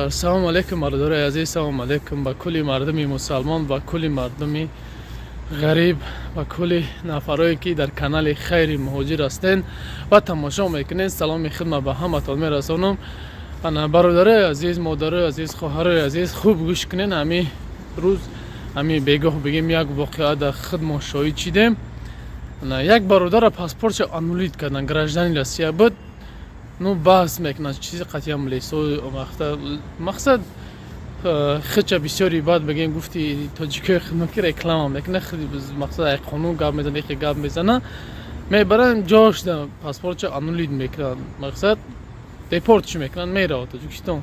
Салому алейкум, бародарои азиз, салому алейкум ба кулли мардуми мусалмон, ба кулли мардуми ғариб, ба кулли нафарое, ки дар канали Хайри Муҳоҷир ҳастен ва тамошо мекунед. Саломи хидмат ба ҳаматон мерасонам. Ана, бародарои азиз, модарои азиз, хоҳарои азиз, хуб гӯш кунед. Ҳами рӯз, ҳами бегоҳ бигем, як воқеа дар хидмо шоҳид шидем. Як бародара паспортша аннулить кардан, гражданин Россия буд. Ну, баҳс мекунад, чизи қатъиан лесо мақсад хича бисёри бад бигем, гуфти тоҷикои хидмат ки реклама мекунад, мақсад ай қонун гап мезана, яке гап мезана, мебаранд ҷошда, паспортша аннулить мекунанд, мақсад депорт мекунанд, меравад Тоҷикистон.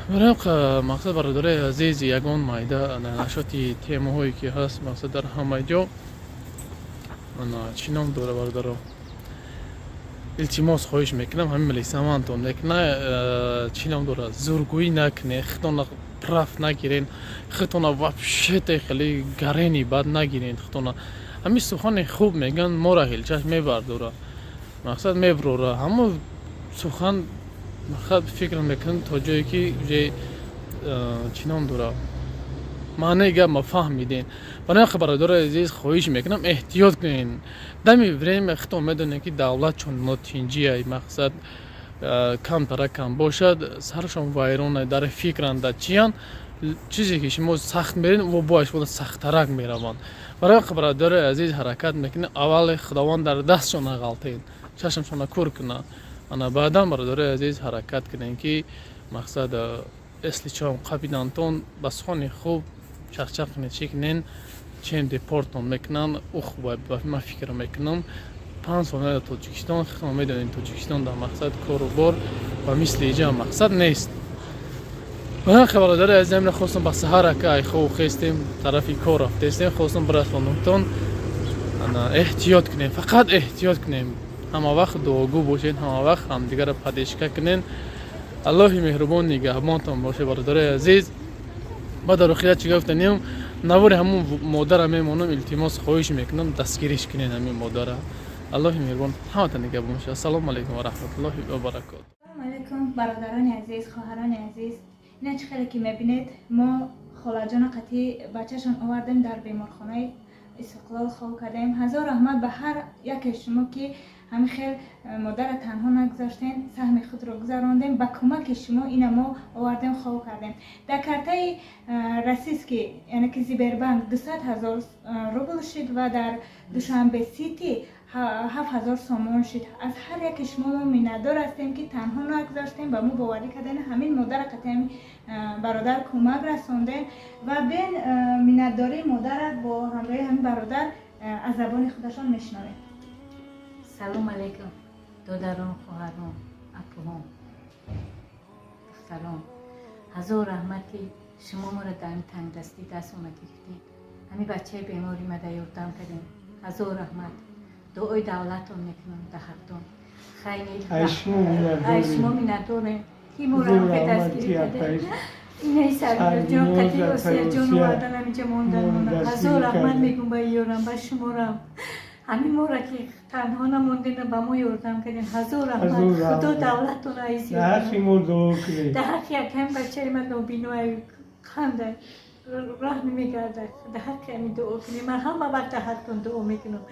Барои мақсад, бародарои азиз, ягон майда нашоти темаҳое ки ҳаст, мақсад дар ҳама ҷо чӣ ном дора, бародаро, илтимос, хоҳиш мекунам, ҳамин милисамантон мекуна, чӣ ном дора, зургӯӣ накунед, худтона прав нагирен, худтона вообще хеле гарени бад нагирен. Худтона ҳамин сухани хуб мегӯянд, мора ҳелчаш мебардора, мақсад меброра. Ҳамо сухан мақсад фикр мекунам, то ҷое ки уже чӣ ном дора, маънаи гап ма фаҳмидем. Барои бародарои азиз, хоҳиш мекунам, эҳтиёт кунед. Дами время худтон медонед, ки давлат чун нотинҷия, мақсад камтара кам бошад, сарашон вайрона, дар фикранд, дар чиянд. Чизе ки шумо сахт меред, во бояд шумо сахттарак мераванд. Барои бародарои азиз, ҳаракат мекунед, аввале Худованд дар дастшон нағалтед, чашмшона кур кунад. Ана баъдан, бародарои азиз, ҳаракат кунед, ки мақсад если чом қабидантон, ба сухани хуб чақчақ кунед, чӣ кунед, чем депортон мекунанд. Ух, ман фикр мекунам, 5 сол дар Тоҷикистон, худтон медонед, Тоҷикистон дар мақсад кору бор ва мисли иҷа мақсад нест. Бародари азизам, хостам ба саҳар ака айхов хестем, тарафи кор рафтестем, хостам бирасонумтон. Эҳтиёт кунем, фақат эҳтиёт кунем, ҳама вақт дуогӯ бошед, ҳама вақт ҳамдигарро поддержка кунем. Аллоҳи меҳрубон нигаҳбонтон бошед, бародарои азиз. Ба дар охират чӣ гуфтанем, навори ҳамун модара мемонам. Илтимос, хоҳиш мекунам, дастгириш кунед ҳамин модара. Аллоҳи меҳрубон ҳаматон нигаҳбон бошад. Ассалому алайкум ва раҳматуллоҳи ва баракоту. Ассалому алайкум, бародарони азиз, хоҳарони азиз. Ина, чӣ хеле ки мебинед, мо холаҷона қатӣ бачашон овардем, дар беморхонаи Истиқлол хоб кардем. Ҳазор раҳмат ба ҳар яке шумо, ки ҳамин хел модара танҳо нагузоштем, саҳми худро гузарондем. Ба кӯмаки шумо ина мо овардем, хоб кардем. Дар картаи российский, яъне ки Сбербанк, 200 000 рубл шид ва дар Душанбе Сити 7000 сомон шид. Аз ҳар яке шумо мо миннатдор ҳастем, ки танҳо нагузоштем, ба мо боварӣ кардем, ҳамин модара қатъи ҳамин бародар кӯмак расондем. Ва бен миннатдории модара бо ҳамроҳи ҳамин бародар аз забони худашон мешунавем. Салом алейкум, додарон, хоҳарон, апуҳон, духтарон. Ҳазор раҳмат, ки шумо моро дар ин тангдастӣ даст омад гирифтед, ҳамин бачаи бемори мада ёрдам кардем. Ҳазор раҳмат, дуои давлатон мекунам дар ҳақтон. Ай шумо миннатдорем, ки моро дастгирӣ кардем. Инаи Сарварҷон қати Осияҷон овардан, ҳаминҷа мондан. Ҳазор раҳмат мегум ба ёрам, ба шуморам. Ҳамин моро ки танҳо намондена, ба мо ёрдам кардем. Ҳазор раҳмат, Худо давлатон аиз. Дар ҳаққи якам бачаи ман нобинои қандай раҳ намегардад, дар ҳаққи ҳамин дуо кунем. Ман ҳама вақт дар ҳақтон дуо мекунам.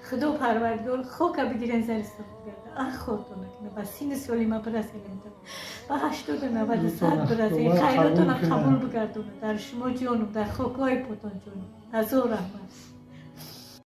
Худо Парвардигор хока бигирен, зари соф бигардад, ах хотон накунад, ба синни соли ма бирасенем, ба 80, 90, 100 бирасем, хайротона қабул бигардонад. Дар шумо ҷонум, дар хокҳои потон ҷонум. Ҳазор раҳмат.